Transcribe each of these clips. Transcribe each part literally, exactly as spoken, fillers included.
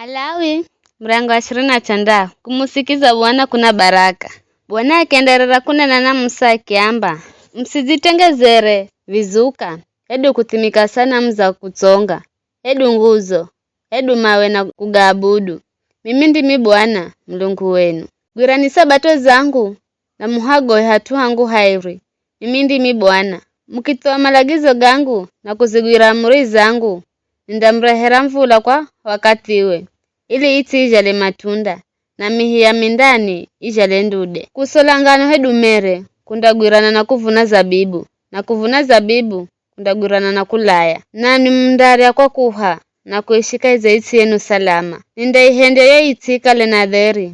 Alawi, mrango wa ishirini na chandahu. Kumusikiza Bwana kuna baraka. Bwana akienderera kunena na Musa akiamba, "Musidzitengezere vizuka, hedu kuthimika sanamu za kutsonga, hedu nguzo, hedu mawe na kugaabudu. Mimi ndimi Bwana, Mulungu wenu. Gwirani sabato zangu, na muhagohe hat'u hangu hairi. Mimi ndimi Bwana. Mukithuwa malagizo gangu na kuzigwira amuri zangu, nindamurehera mvula kwa wakathiwe, ili its'i izhale matunda, na mihi ya mindani izhale ndude. Kusola ngano hedu mere, kundagwirana na kuvuna zabibu, na kuvuna zabibu, kundagwirana na kulaya. Nanwi mundarya kwa kuha, na kuishika ize its'i yenu salama. Nindaihendya yo its'i ikale na dheri,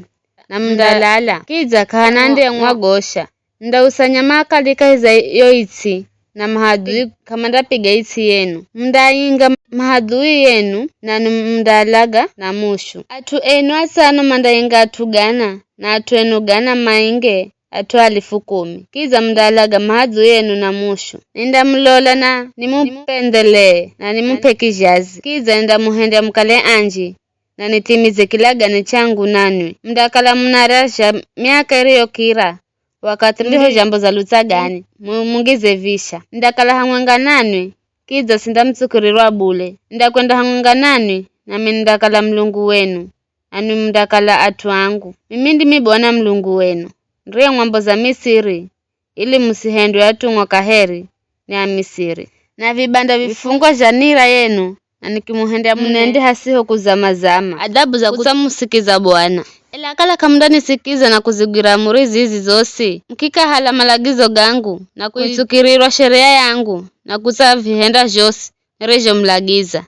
na mundalala, kidza k'ahana andiyemwagosha. Mundausanya maakali kahi za yo its'i, na mahadhui k'amandapiga its'i yenu. Mundainga mahadhui yenu, nanwi mundaalaga na mushu. At'u enu atsano mandainga at'u gana, na at'u enu gana mainge at'u alifu kumi. Kidza mundaalaga mahadhui enu na mushu. Nindamulola na nimupendhelee, na nimup'e kizhazi. Kidza nindamuhendya mukale anji, na nithimize kilagane changu nanwi. Mundakala munarya zha miaka iriyokira, wakathi ndiho zhambo za lutsagani, mu-, mungize visha. Nindakala hamwenga nanwi, kidza sindamutsukirirwa bule. Nindakwenda hamwenga nanwi, nami nindakala Mulungu wenu, nanwi mundakala at'u angu. Mimi ndimi Bwana Mulungu wenu, niriyemwamboza Misiri, ili musihendwe atumwa kaheri ni Amisiri. Na vibanda vifungwa zha nira yenu, na nikimuhendya munende hasiho kuzama-zama. Adhabu za kutsamusikiza Bwana. Ela kala k'amundanisikiza na kuzigwira amuri zizi zosi, mukikahala malagizo gangu, na kuitsukirirwa sheria yangu, na kutsavihenda zhosi nirizhomulagiza,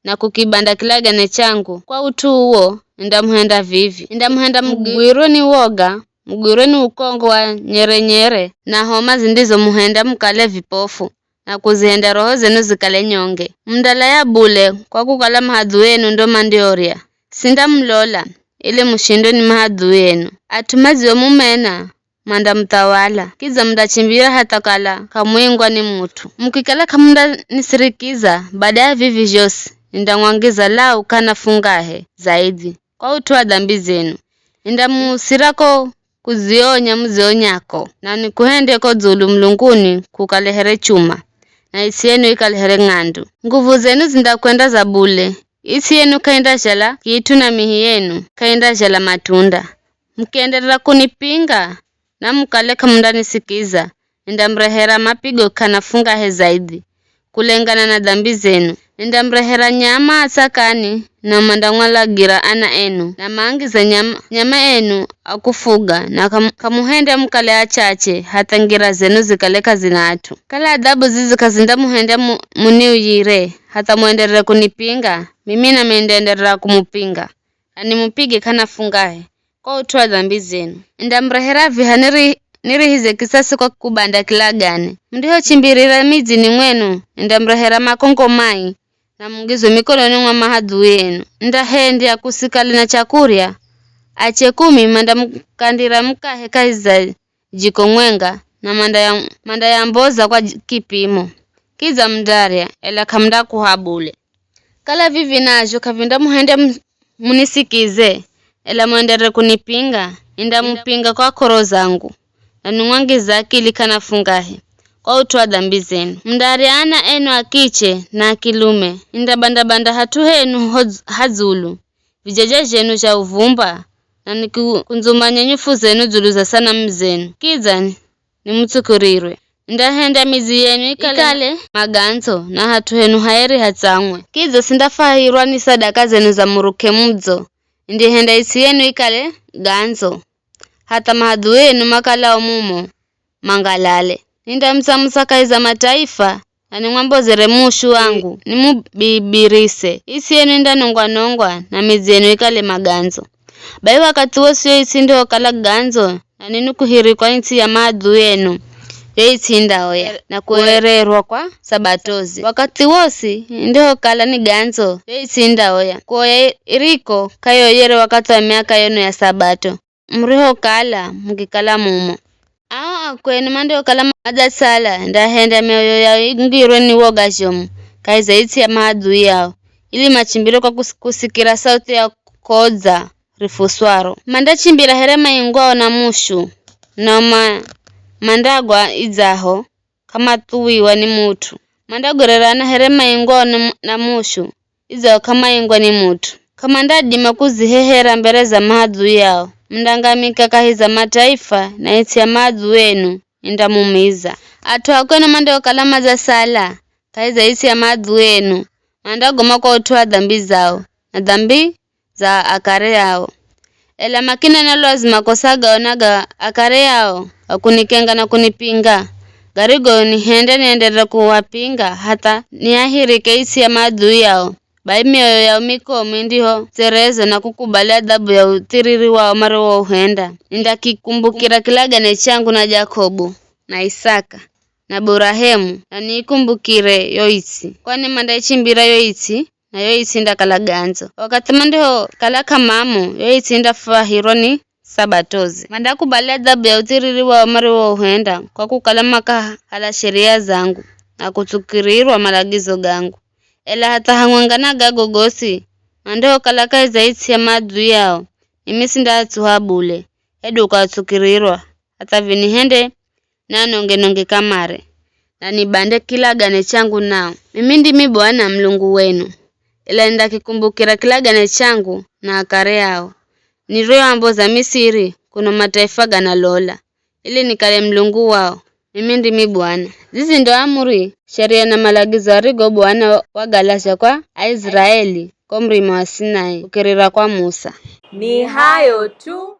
na kukibanda kilagane changu, kwa ut'u uwo nindamuhenda vivi. Nindamuhenda mugwirwe ni woga, mugwirwe ni ukongo wa nyere-nyere, na homa zindizomuhenda mukale vipofu, na kuzihenda roho zenu zikale nyonge. Mundalaya bule, kwa kukala mahadhui enu ndo mandiorya. Sindamulola, ili mushindwe ni mahadhui enu. At'u madziomumena mandamuthawala, kidza mundachimbira hatha kala k'amuingwa ni mut'u. Mukikala k'amundanisirikiza, bada ya vivi zhosi, nindamwangiza lau kana fungahe zaidhi, kwa ut'u wa dambi zenu. Nindamuusira ko kudzionya mudzionyako, na nikuhende ko dzulu mulunguni kukale here chuma, na its'i yenu ikale here ng'andu. Nguvu zenu zindakwenda za bule, its'i yenu k'aindazhala kit'u na mihi yenu k'aindazhala matunda. Mukienderera kunipinga, na mukale k'amundanisikiza, nindamurehera mapigo kana fungahe zaidhi, kulengana na dambi zenu. Nindamurehera nyama atsakani, na mandamwalagira ana enu, na maangize nyama, nyama enu a kufuga, na k'am-, k'amuhendya mukale achache, hatha ngira zenu zikale k'azina at'u. Kala adhabu zizi k'azindamuhendya mu-, muniuyire, hatha muenderere kunipinga, mimi nami nindaenderera kumupinga, na nimupige kana fungahe, kwa ut'u wa dambi zenu. Nindamurehera viha niri-, nirihize kisasi kwa kubanda kilagane. Mundihochimbirira midzini mwenu, nindamurehera makongo mai, na mungizwe mikononi mwa mahadhui enu. Nindahendya kusikale na chakurya, ache kumi mandamukandira mukahe kahi za jiko mwenga, na mandaya-, mandayamboza kwa j-, kipimo. Kidza mundarya, ela k'amundakuha bule. Kala vivi nazho k'avindamuhendya mu-, munisikize, ela muenderere kunipinga, nindamupinga kwa k'oro zangu, na nimwangize akili kana fungahe, kwa ut'u wa dambi zenu. Mundarya ana enu a kiche na a kilume, nindabanda-banda hat'u henu ho dz-, ha dzulu, vijaja zhenu zha uvumba, na nikikundzumanya nyufu zenu dzulu za sanamu zenu. Kidza ni-, nimutsukirirwe. Nindahenda midzi yenu ikale, ikale magandzo, na hat'u henu haeri hatsang'we. Kidza sindafwahirwa ni sadaka zenu za muruke mudzo, nindihenda its'i yenu ikale gandzo, hatha mahadhui enu makalao mumo mangalale. Nindamutsamusa kahi za mataifa, na nimwambozere mushu wangu, nimubibirise. Its'i yenu indanongwa-nongwa, na midzi yenu ikale magandzo. Bai wakathi wosi yo its'i indihokala gandzo, na ninwi kuhirikwa its'i ya maadhui enu, yo its'i indaoya, na kuererwa kwa sabatozi. Wakathi wosi indihokala ni gandzo, yo its'i indaoya, kuoya iriko k'ayoyere wakathi wa miaka yenu ya sabato, murihokala mukikala mumo. Ao akwenu mandiokala madzasala, ndahenda mioyo yao ingirwe ni woga zhomu kahi za its'i ya maadhui ao, ili machimbire kwa kus-, kusikira sauthi ya kodza rifuswaro. Mandachimbira here maingwao na mushu, na ma-, mandagwa idzaho k'amathuwiwa ni mut'u. Mandagwererana here maingwao na, na mushu, idzaho k'amaingwa ni mut'u. K'amandadima kuzihehera mbere za maadui ao. Mundangamika kahi za mataifa na its'i ya maadui enu indamumiza. At'u a kwenu mandiokala madzasala kahi za its'i ya maadui enu, mandagoma kwa ut'u wa dhambi zao, na dhambi za akare ao. Ela makinena lwazu makosa gao na ga akare ao, ga kunikenga na kunipinga, garigo nihende nienderere kuwapinga hatha niahirike its'i ya maadui ao. Bai mioyo yao mikomu indiho tserezo na kukubali adhabu ya uthiriri wao mariwouhenda. Nindakikumbukira kilagane changu na Jakobu, na Isaka, na Burahemu, na niikumbukire yo its'i. Kwani mandaichimbira yo its'i, na yo its'i indakala gandzo. Wakathi mandihokala k'amamo, yo its'i indafwahirwa ni sabatoze. Mandakubali adhabu ya uthiriri wao mariwouhenda, kwa kukala makahala sheria zangu, na kutsukirirwa malagizo gangu. Ela hatha hamwenga na gago gosi, mandihokala kahi za its'i ya maadui ao, mimi sindaatsuha bule, hedu ukatsukirirwa, hatha vinihende nanonge-nonge kamare, na nibande kilagane changu nao. Mimi ndimi Bwana Mulungu wenu, ela nindakikumbukira kilagane changu na akare ao, nirioamboza Misiri kuno mataifa ganalola, ili nikale Mulungu wao. Mimi ndimi Bwana. Zizi ndo amuri, sheria na malagizo arigo Bwana wagalazha kwa Aiziraeli ko murima wa Sinai kukirira kwa Musa. Ni hayo tu